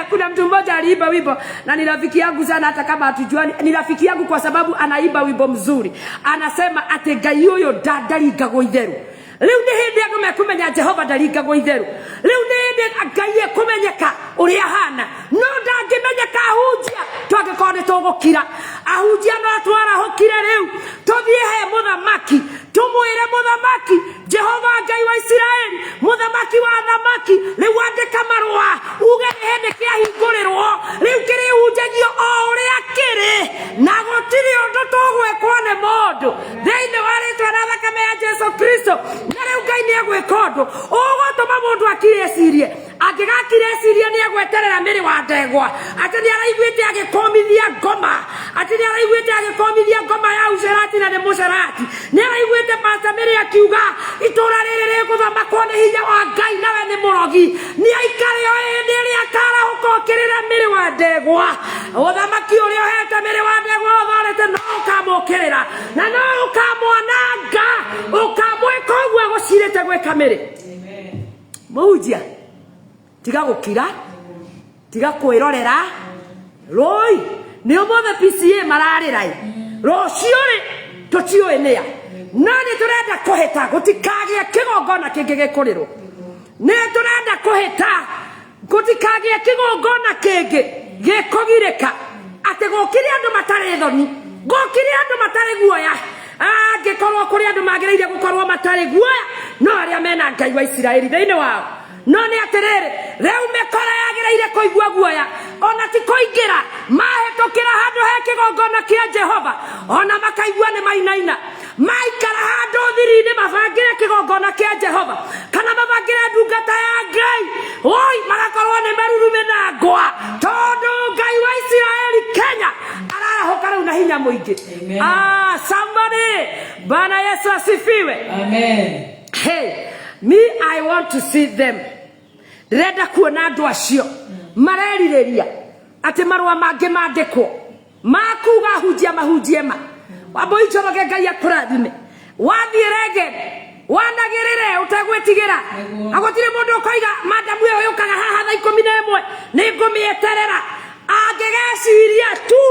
Kuna mtu mmoja aliimba wimbo na ni rafiki yangu sana, hata kama hatujuani, ni rafiki yangu kwa sababu anaimba wimbo mzuri. Anasema atĩ Ngai ũyũ ndaringagwo itheru. Rĩu nĩ hĩndĩ andũ mekũmenya Jehova ndaringagwo itheru. Rĩu nĩ hĩndĩ Ngai ekũmenyeka ũrĩa ahana, no ndangĩmenyeka ahunjia twangĩkorwo nĩ tũgũkira. Ahunjia no twarahũkire rĩu tũthiĩ he mũthamaki, tũmwĩre mũthamaki Jehova Ngai wa Isiraeli, mũthamaki wa athamaki, rĩu andĩka marũa uge nĩ hĩndĩ kĩahingũrĩrwo, rĩu kĩrĩhunjagio o ũrĩa kĩrĩ, na gũtirĩ ũndũ tũgwĩkwo nĩ mũndũ thĩinĩ wa rĩtwa na thakame ya Jesu Kristo. Na rĩu Ngai nĩ egwĩka ũndũ ũgũtũma mũndũ akire ecirie. Angĩgakira ecirie nĩ egweterera mĩrĩ wa ndegwa, atĩ nĩ araiguĩte agĩkũmithia ngoma, atĩ nĩ araiguĩte agĩkũmithia ngoma ya ucerati na nĩ mũcerati, nĩ araiguĩte Pastor Mĩrĩ akiuga itũra rĩrĩ rĩgũthamakwo nĩ hinya wa Ngai nawe nĩ mũrogi, nĩ aikare o hĩndĩ ĩrĩa akarahũka okĩrĩre mĩrĩ wa ndegwa. Ũthamaki ũrĩa ũhete mĩrĩ wa ndegwa ũthorete no ũkamũkĩrĩra na no ũkamwananga, ũkamwĩka ũguo agũcirĩte gwĩka mĩrĩ. Mũhunjia, tiga gũkira, tiga kwĩrorera. Rũi nĩ ũmũthĩ PCA mararĩra ĩ, rũciũ rĩ tũtiũĩ nĩa, no nĩ tũrenda kũhĩta gũtikagĩe kĩgongona kĩngĩ gĩkũrĩrwo. Nĩ tũrenda kũhĩta gũtikagĩe kĩgongona kĩngĩ gĩkũgirĩka, atĩ gũkire andũ matarĩ thoni, gũkire andũ matarĩ guoya. Angĩkorwo kũrĩ andũ magĩrĩire gũkorwo matarĩ guoya, no arĩa mena Ngai wa Isiraeli thĩinĩ wao. No nĩ atĩrĩrĩ, rĩu mĩkora yagĩrĩire kũigua guoya, ona ti kũingĩra mahĩtũkĩra handũ he kĩgongona kĩa Jehova, ona makaigua nĩ mainaina. Maikara handũ thiri-inĩ mabangĩre kĩgongona kĩa Jehova kana mabangĩre ndungata ya Ngai, oi magakorwo nĩ marurumĩ na ngwa, tondũ Ngai wa Isiraeli Kenya ararahũka rĩu na hinya mũingĩ. Amen. Somebody, Bwana Yesu asifiwe. Amen. Hey, me I want to see them. Ndĩrenda kuona andũ acio marerirĩria atĩ marũa mangĩ mandĩkwo makuga hunjia mahunjie ma. Wambũi Njoroge, Ngai akũrathime. Wathiĩ rege wanagĩrĩre ũtegwĩtigĩra, Nĩguo. gũtirĩ mũndũ ũkoiga madamu ĩyo yũkaga haha thaa 11 nĩ ngũmĩeterera. Angĩgeciria tu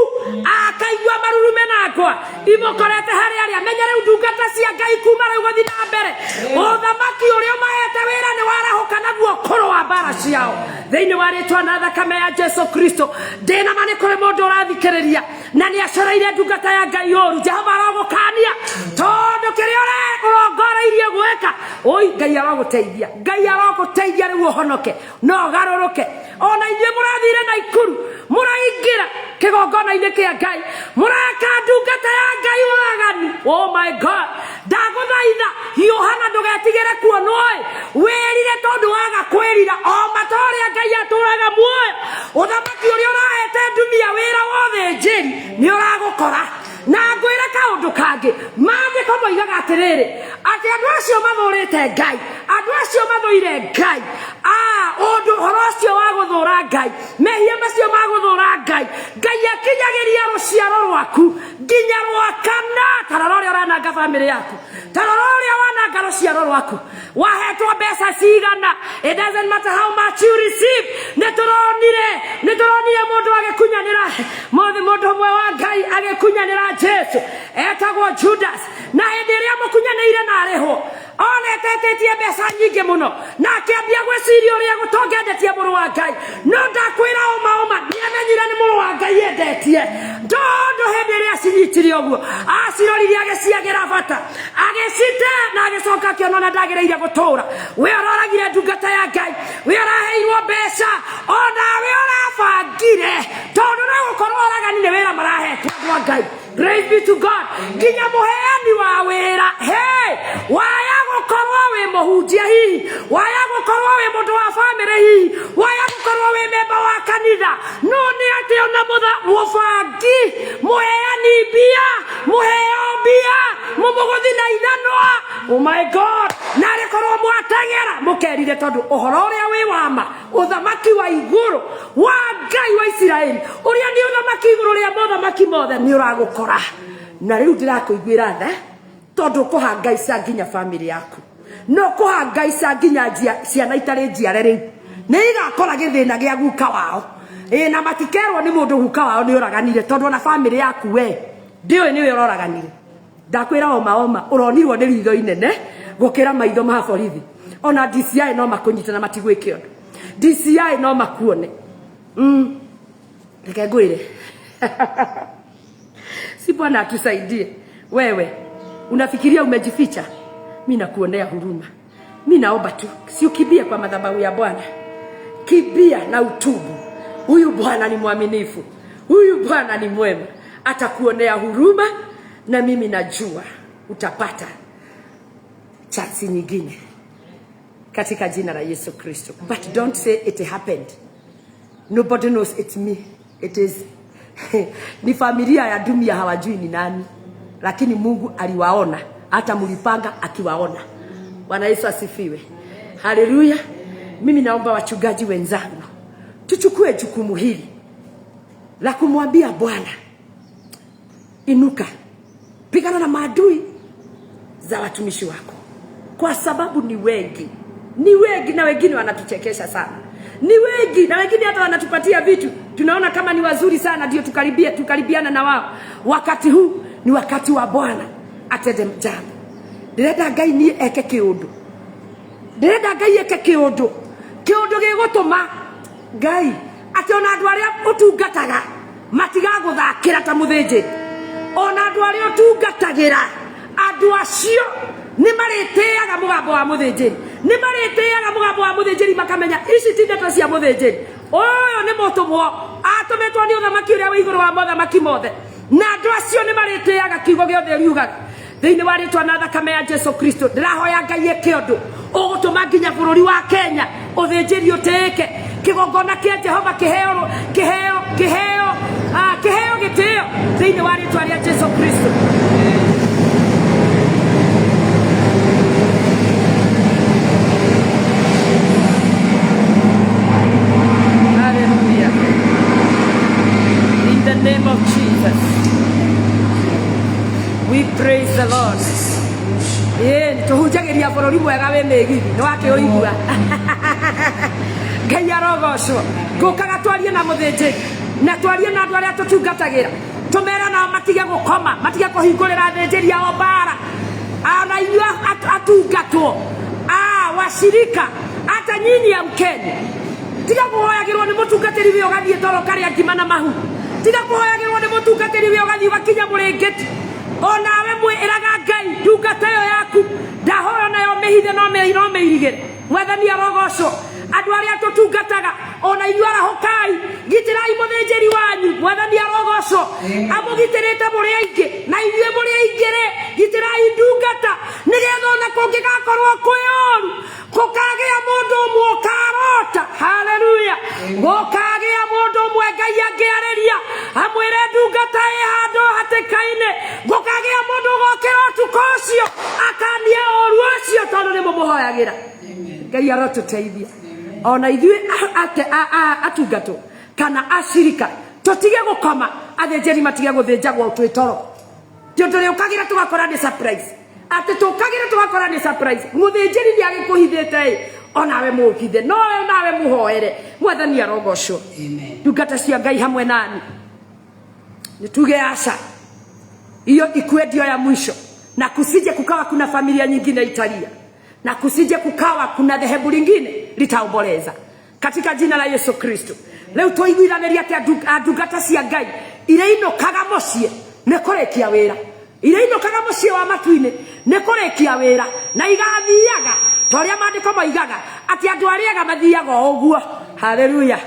akaigua marurume na ngwa imũkorete harĩ arĩa menya rĩu ndungata cia Ngai kuma rĩu gũthiĩ na mbere, ũthamaki ũrĩa ũmahete wĩra nĩ warahũka naguo kũrũa mbara ciao thĩinĩ wa rĩtwa na thakame ya Jesu Kristo. Ndĩna ma nĩ kũrĩ mũndũ ũrathikĩrĩria na nĩ acereire ndungata ya Ngai ũru. Jehova arogũkania tondũ kĩrĩa ũrongoreirie gwĩka, oi Ngai arogũteithia, Ngai arogũteithia rĩu ũhonoke no ũgarũrũke. Ona inyuĩ mũrathire na ikuru, mũraingĩra kĩgongona-inĩ kĩa Ngai, mũreka ndungata ya Ngai waganu. Oh my God, ndagũthaitha hiũha na ndũgetigĩre kuonwo ĩ, wĩrire tondũ waga kwĩrira o ma ta ũrĩa Ngai atũraga muoyo. Ũthamaki ũrĩa ũrahete ndumia wĩra wa ũthĩnjĩri nĩ ũragũkora. Na ngwĩre kaũndũ kangĩ, maandĩko moigaga atĩrĩrĩ, atĩ andũ acio mathũrĩte Ngai, andũ acio mathũire Ngai, ũndũ ũhoro ũcio wa gũthũra Ngai, mehia macio ma gũthũra Ngai, Ngai akinyagĩria rũciaro rwaku nginya rwa kana. Ta rora ũrĩa ũrananga bamĩrĩ yaku, ta rora ũrĩa wananga rũciaro rwaku. Wahetwo mbeca cigana, it doesn't matter how much you receive. Nĩ tũronire mũndũ agĩkunyanĩra, mũndũ ũmwe wa Ngai agĩkunyanĩra Jesu, etagwo Judas, na hĩndĩ ĩrĩa amũkunyanĩire na arĩhwo, onete etĩtie mbeca nyingĩ mũno, na akĩambia gwĩciria ũrĩa gũtongendetie mũrũ wa Ngai. No ndakwĩra ũma ũma, nĩamenyire nĩ mũrũ wa Ngai endetie, tondũ hĩndĩ ĩrĩa acinyitire ũguo, aciroririe agĩciagĩra bata, agĩcite na agĩcoka akĩona ona ndagĩrĩire gũtũra. We ũroragire ndungata ya Ngai, we ũraheirwo mbeca, onawe ũrabangire, tondũ no gũkorwo oragani nĩ wĩra marahetwo. Tũkoretwo andũ a Ngai. Praise be to God. Nginya mũheani wa wĩra, hey, waya gũkorwo wĩ mũhunjia hihi, waya gũkorwo wĩ mũndũ wa bamĩrĩ hihi, waya gũkorwo wĩ memba wa kanitha, no nĩ atĩ ona mũbangi, mũheani mbia, mũheo mbia, mũmũgũthi na ithanwa, oh my God, narĩ korwo mwateng'era mũkerire, tondũ ũhoro ũrĩa wĩ wa ma, ũthamaki wa igũrũ wa Ngai wa Isiraeli, ũrĩa nĩ ũthamaki igũrũ rĩa mothamaki mothe, nĩ ũragũkora. Na rĩu ndĩrakũiguĩra tha, tondũ ũkũhangaica nginya bamĩrĩ yaku, na ũkũhangaica nginya ciana itarĩ njiare rĩu nĩ igakora gĩthĩna gĩa guka wao. Ĩĩ, na matikerwo nĩ mũndũ guka wao nĩ ũraganire, tondũ ona bamĩrĩ yaku we ndĩũĩ nĩwe ũroraganire. Ndakwĩra oma oma, ũronirwo nĩ ritho inene gũkĩra maitho ma borithi. Ona DCI no makũnyite na matigwĩke ũndũ. DCI no makuone. Reke ngwĩre, si Bwana atusaidie. Wewe unafikiria umejificha? Mi nakuonea huruma. Mi naomba tu si ukimbie kwa madhabahu ya Bwana, kimbia na utubu. Huyu Bwana ni mwaminifu, huyu Bwana ni mwema, atakuonea huruma, na mimi najua utapata chance nyingine katika jina la Yesu Kristo. But don't say it happened. Nobody knows it's me. It is ni familia ya Dumia, hawajui ni nani, lakini Mungu aliwaona, hata mlipanga akiwaona. Bwana Yesu asifiwe. Haleluya. Mimi naomba wachungaji wenzangu tuchukue jukumu hili la kumwambia Bwana, inuka, pigana na maadui za watumishi wako, kwa sababu ni wengi, ni wengi, na wengine wanatuchekesha sana, ni wengi, na wengine hata wanatupatia vitu tunaona kama ni wazuri sana, ndio tukaribiana na wao. Wakati huu ni wakati wa Bwana atende jambo. Ndĩrenda Ngai niĩ eke kĩũndũ, ndĩrenda Ngai eke kĩũndũ, kĩũndũ gĩgũtũma Ngai atĩ ona andũ arĩa ũtungataga matigagũthakĩra ta mũthĩnjĩri, ona andũ arĩa ũtungatagĩra, andũ acio nĩ marĩtĩaga mũgambo wa mũthĩnjĩri, nĩ marĩtĩaga mũgambo wa mũthĩnjĩri, makamenya ici ti ndeto cia mũthĩnjĩri, ũyũ nĩ mũtũmwo atũmĩtwo nĩ ũthamaki ũrĩa wĩ igũrũ wa mothamaki mothe, na andũ acio nĩ marĩtĩaga kiugo gĩothe riugaga. Thĩinĩ wa rĩtwa na thakame ya Jesu Kristo, ndĩrahoya Ngai eke ũndũ ũgũtũma nginya bũrũri wa Kenya ũthĩnjĩri ũtĩĩke, kĩgongona kĩa Jehova kĩheo, kĩheo, kĩheo, kĩheo gĩtĩo thĩinĩ wa rĩtwa rĩa Jesu Kristo. Hallelujah. In the name of Jesus, we praise the Lord. Ĩĩ, tũhunjagĩria bũrũri mwega wĩ mĩgithi, nĩ wakĩũigua. Ngai arogocwo. Ngũkaga twarie na mũthĩnjĩri, na twarie na andũ arĩa tũtungatagĩra, tũmere nao matige gũkoma, matige kũhingũrĩra athĩnjĩri ao mbara. Ona inyuĩ atungatwo, washirika, hata nyinyi amkeni. Tiga kũhoyagĩrwo nĩ mũtungatĩri wĩ ũgathiĩ toro karĩa ngima na mahu. Tiga kũhoyagĩrwo nĩ mũtungatĩri wĩ ũgathiĩ ũgakinya mũrĩngĩti. Onawe mwĩraga Ngai ndungata ĩyo yaku ndahoya nayo mĩhithe no mĩirigĩre. Mwathani arogocwo. Andũ arĩa tũtungataga ona inyuĩ arahũkai, gitĩrai mũthĩnjĩri wanyu. Mwathani arogocwo, amũgitĩrĩte mũrĩ aingĩ, na inyuĩ mũrĩ aingĩ rĩ, gitĩrai ndungata, nĩgetha ona kũngĩgakorwo kwĩ ũru, gũkagĩa mũndũ ũmwe ũkarota. Haleluya. Gũkagĩa mũndũ ũmwe Ngai angĩarĩria amwĩre ndungata ĩ handũ hatĩka-inĩ. Gũkagĩa mũndũ ũgokĩra ũtukũ ũcio akanie ũru ũcio, tondũ nĩ mũmũhoyagĩra. Ngai arotũteithia ona ithuĩ atungatwo kana acirika, tũtige gũkoma, athĩnjĩri matige gũthĩnjagwo twĩ toro. Tondũ tũrĩũkagĩra tũgakora nĩ surprise, atĩ tũkagĩra tũgakora nĩ surprise. Mũthĩnjĩri nĩ agĩkũhithĩte ĩ, onawe mũhithe, nowe nawe mũhoere. Mwathani arogocwo. Ndungata cia Ngai hamwe nani, nĩ tuge aca, hiyo ikuwe ndio ya mwisho, na kusije kukawa kuna familia nyingine italia, na kusije kukawa kuna dhehebu lingine litaomboleza, katika jina la Yesu Kristo. Leo twaiguithaniria ati andungata cia Ngai iria inũkaga mũciĩ nĩ kũrĩkia wĩra, iria inũkaga mũciĩ wa matu-inĩ nĩ kũrĩkia wĩra, na igathiaga ta ũrĩa maandĩko moigaga atĩ andũ arĩa ega mathiaga o ũguo. Haleluya.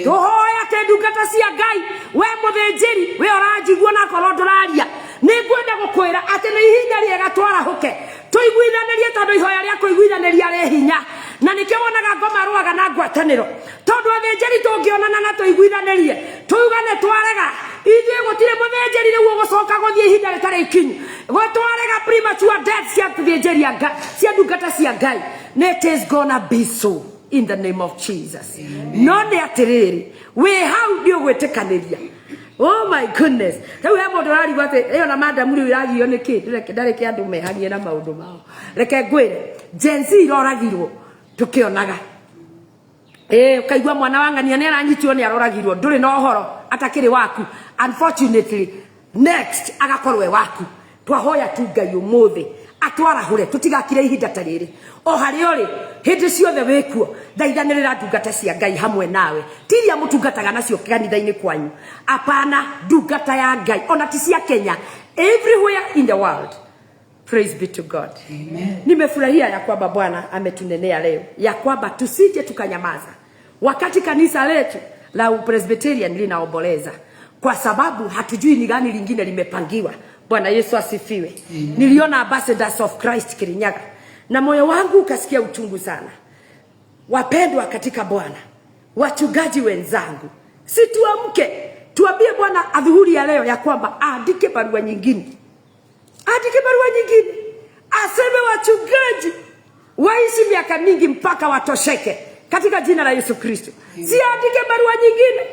Tũhoe atĩ ndungata cia Ngai, we mũthĩnjĩri, we ũranjigua na Onakorwo ndũraria, nĩ ngwenda gũkwĩra atĩ nĩ ihinda rĩega twarahũke tũiguithanĩrie, tondũ ihoya rĩa kũiguithanĩria rĩ hinya, na nĩkĩo wonaga ngoma rũaga na ngwatanĩro, tondũ athĩnjĩri tũngĩonana na tũiguithanĩrie tuugane twarega ithuĩ, gũtirĩ mũthĩnjĩri rĩu ũgũcoka gũthiĩ ihinda rĩtarĩ ikinyu. Gũtwarega premature death cia thĩnjĩri a Ngai, cia ndungata cia Ngai. It is gonna be so in the name of Jesus. No nĩ atĩrĩrĩ, wĩ hau nĩ ũgwĩtĩkanĩria. Oh my goodness, rĩu he mũndũ ũrarigwo atĩ ĩyo na madamu rĩu ĩragio nĩ kĩ. Ndareke andũ mehanie na maũndũ mao. Reke ngwĩre, Gen Z iroragirwo tũkĩonaga. Ĩĩ, ũkaigua mwana wa ng'ania nĩ aranyitirwo, nĩ aroragirwo, ndũrĩ na ũhoro atakĩrĩ waku. Unfortunately, next agakorwo e waku. Twahoya tu Ngai ũmũthĩ atwarahũre tũtigakire ihinda ta rĩrĩ. O harĩa ũrĩ, hĩndĩ ciothe wĩkuo, thaithanĩrĩra ndungata cia Ngai hamwe nawe, ti iria mũtungataga nacio kanitha-inĩ kwanyu. Apana, ndungata ya Ngai, ona ti cia Kenya, everywhere in the world. Praise be to God. Amen. Nimefurahia ya kwamba Bwana ametunenea leo ya kwamba tusije tukanyamaza wakati kanisa letu la Presbyterian linaomboleza, kwa sababu hatujui ni gani lingine limepangiwa. Bwana Yesu asifiwe. Amen. Niliona Ambassadors of Christ Kirinyaga na moyo wangu ukasikia uchungu sana. Wapendwa katika Bwana, wachungaji wenzangu, si tuamke tuambie Bwana adhuhuri ya leo ya kwamba aandike barua nyingine, aandike barua nyingine, aseme wachungaji waishi miaka mingi mpaka watosheke katika jina la Yesu Kristo. Si aandike barua nyingine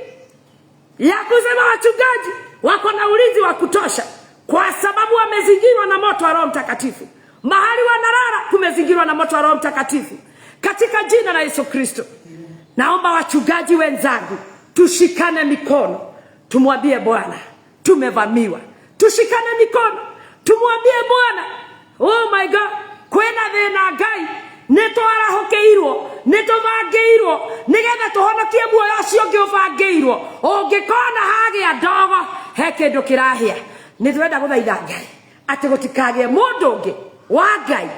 ya kusema wachungaji wako na ulinzi wa kutosha, kwa sababu wamezingirwa na moto wa Roho Mtakatifu. Mahali wanalala kumezingirwa na moto wa Roho Mtakatifu katika jina la Yesu Kristo. Naomba wachungaji wenzangu tushikane mikono, tumwambie Bwana tumevamiwa. Tushikane mikono, tumwambie Bwana, oh my God, kwĩna thĩna Ngai, nĩ twarahũkĩirwo, nĩ tũbangĩirwo nĩgetha tũhonokie muoyo ũcio ũngĩ ũbangĩirwo. Ũngĩkona hagĩa ndogo, he kĩndũ kĩrahĩa. Nĩ tũrenda gũthaitha Ngai atĩ gũtikagĩe mũndũ ũngĩ wa Ngai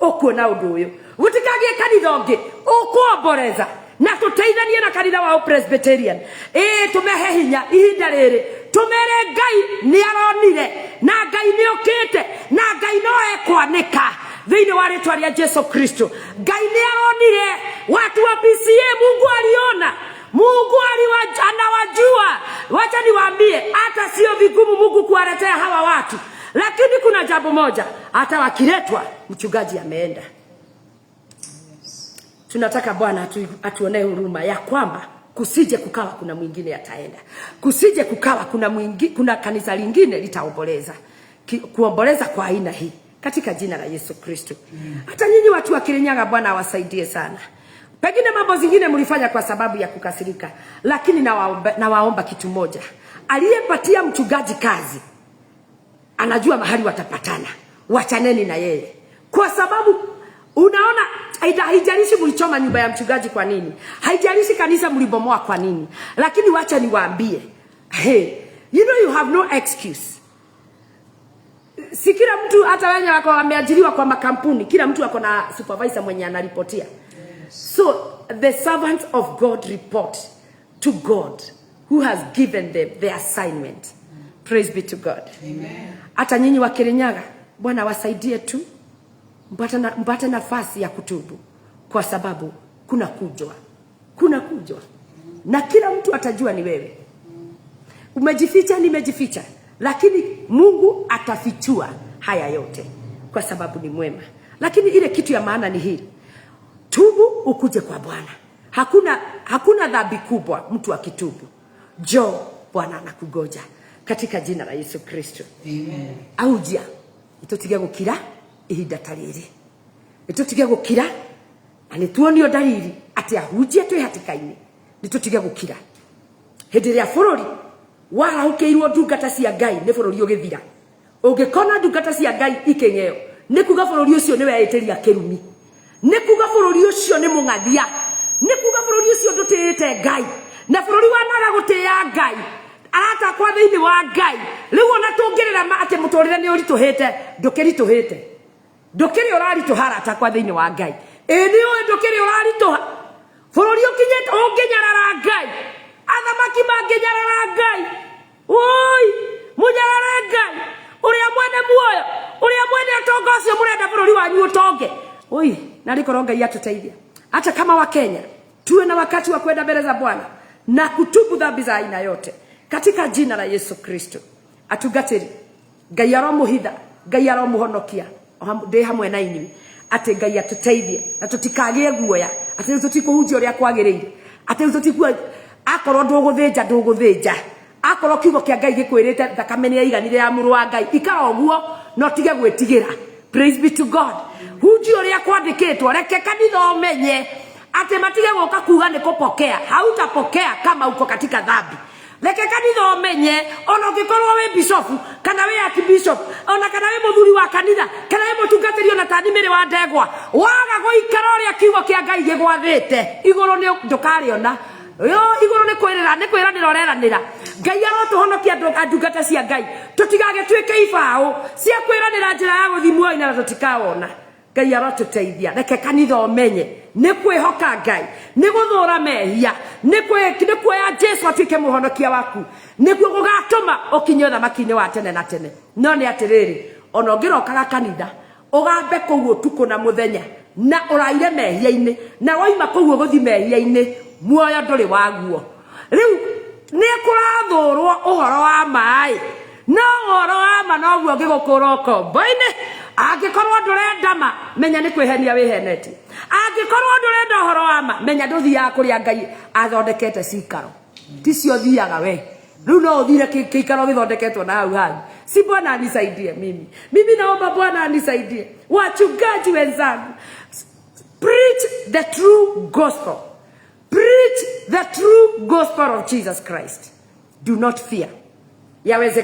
ũkuona ũndũ ũyũ, gũtikagĩe kanitha ũngĩ ũkuomboreza, na tũteithanie na kanitha wa Presbyterian. Ĩĩ, tũmehe hinya ihinda rĩrĩ, tũmere Ngai nĩ aronire na Ngai nĩ ũkĩte na Ngai no ekwanĩka thĩinĩ wa rĩtwa rĩa Jesu Kristo. Ngai nĩ aronire watu wa PCA. Mungu aliona, Mungu anawajua. Wacha niwaambie, hata sio vigumu Mungu kuwaletea hawa watu, lakini kuna jambo moja, hata wakiletwa, mchungaji ameenda. Tunataka Bwana atuonee huruma ya kwamba kusije kukawa kuna mwingine ataenda, kusije kukawa kuna kanisa lingine litaomboleza, kuomboleza kwa aina hii katika jina la Yesu Kristo. Hata nyinyi watu wa Kirinyaga, Bwana awasaidie sana. Pengine mambo zingine mlifanya kwa sababu ya kukasirika, lakini nawaomba kitu moja. Aliyepatia mchungaji kazi anajua mahali watapatana, wachaneni na yeye, kwa sababu unaona, haijalishi mlichoma nyumba ya mchungaji kwa nini, haijalishi kanisa mlibomoa kwa nini, lakini wacha niwaambie, hey, you know you have no excuse. Si kila mtu, hata wenye wako wameajiriwa kwa makampuni, kila mtu ako na supervisor mwenye anaripotia. So the servants of God report to God who has given them the assignment. Praise be to God. Amen. Hata nyinyi wa Kirinyaga, Bwana wasaidie tu mpate nafasi ya kutubu, kwa sababu kuna kujwa, kuna kujwa, na kila mtu atajua ni wewe. Umejificha, nimejificha, lakini Mungu atafichua haya yote kwa sababu ni mwema. Lakini ile kitu ya maana ni hili: tubu ukuje kwa Bwana. Hakuna dhambi kubwa mtu akitubu. Njoo, Bwana anakugoja katika jina la Yesu Kristo. Amen. Aujia itutige gukira ihinda ta rĩrĩ, nĩtũtige gũkira, na nĩtuonio dalili atĩ ahunjia twĩ hatĩka-inĩ. Nĩtũtige gũkira hĩndĩ ĩrĩa bũrũri warahũkĩirwo ndungata cia Ngai. Nĩ bũrũri ũgĩthira. Ũngĩkona ndungata cia Ngai ikĩng'eo, nĩ kuga bũrũri ũcio nĩ weĩtĩria kĩrumi, nĩ kuga bũrũri ũcio nĩ mũng'athia, nĩ kuga bũrũri ũcio ndũtĩĩte Ngai, na bũrũri wanaga gũtĩĩa Ngai. Arata akwa thĩinĩ wa Ngai, rĩu ona tũngĩrĩra atĩ mũtũrĩre nĩ ũritũhĩte, ndũkĩritũhĩte, ndũkĩrĩ ũraritũha. Arata akwa thĩinĩ wa Ngai, ĩĩ, nĩ ũĩ ndũkĩrĩ ũraritũha. Bũrũri ũkinyĩte ũngĩnyarara Ngai, athamaki mangĩnyarara Ngai, oi, mũnyarare. Tũtonge oi narĩ korwo Ngai atũteithia. Hata kama Wakenya tuwe na wakati wa kwenda mbele za Bwana na kutubu dhambi za aina yote katika jina la Yesu Kristo. Atungatĩri, Ngai aromuhitha, Ngai aromuhonokia, ndĩ hamwe na inyuĩ atĩ Ngai atũteithie na tũtikagĩe guoya atĩ rĩu tũtikũhunjia ũrĩa kwagĩrĩire, atĩ rĩu tũtikua. Akorwo ndũgũthĩnja, ndũgũthĩnja. Akorwo kiugo kĩa Ngai gĩkwĩrĩte thakame nĩ yaiganire ya mũrũ wa Ngai, ikara ũguo na ũtige gwĩtigĩra. Praise be to God. Hunjia ũrĩa kwandĩkĩtwo. Reke kanitha ũmenye atĩ matige gũka kuga nĩ kũpokea. Hautapokea kama uko katika dhambi. Reke kanitha ũmenye ona ũngĩkorwo wĩ bishofu kana wĩ archbishop, ona kana wĩ mũthuri wa kanitha, kana wĩ mũtungatĩri, ona tani mĩrĩ wa ndegwa, waga gũikara ũrĩa kiugo kĩa Ngai gĩgwathĩte, igũrũ nĩ ndũkarĩona. Yo igũrũ nĩ kwĩrĩra, nĩ kwĩranĩra ũreranĩra. Ngai arotũhonokia andũ ndungata cia Ngai, tũtigagĩtuĩke ibaũ cia kwĩranĩra njĩra ya gũthiĩ muoyo-inĩ na tũtikawona. Ngai arotũteithia. Reke kanitha ũmenye nĩ kwĩhoka Ngai, nĩ gũthũra mehia, nĩ kuoya Jesu atuĩke mũhonokia waku, nĩguo gũgatũma ũkinye ũthamaki-inĩ wa tene na tene. No nĩ atĩrĩrĩ, ona ũngĩrokaga kanitha ũgambe kũu ũtukũ na mũthenya na ũraire mehia-inĩ, na waima kũu ũgũthi mehia-inĩ, muoyo ndũrĩ waguo. Rĩu nĩ kũrathũrwo ũhoro wa maĩ, no ũhoro wa ma noguo ũngĩgũkũra ũkombo-inĩ. Angĩkorwo ndũrenda ma, menya nĩ kwĩhenia wĩhenetie. Angĩkorwo ndũrenda ũhoro wa ma, menya ndũthiaga kũrĩa Ngai athondekete cikaro, ticio thiaga we. Rĩu no ũthire kĩikaro gĩthondeketwo na hau hanyu. Si Bwana anisaidie. Mimi naomba Bwana anisaidie. Wachungaji wenzangu, preach the true gospel. Preach the true gospel of Jesus Christ. Do not fear. Yaweze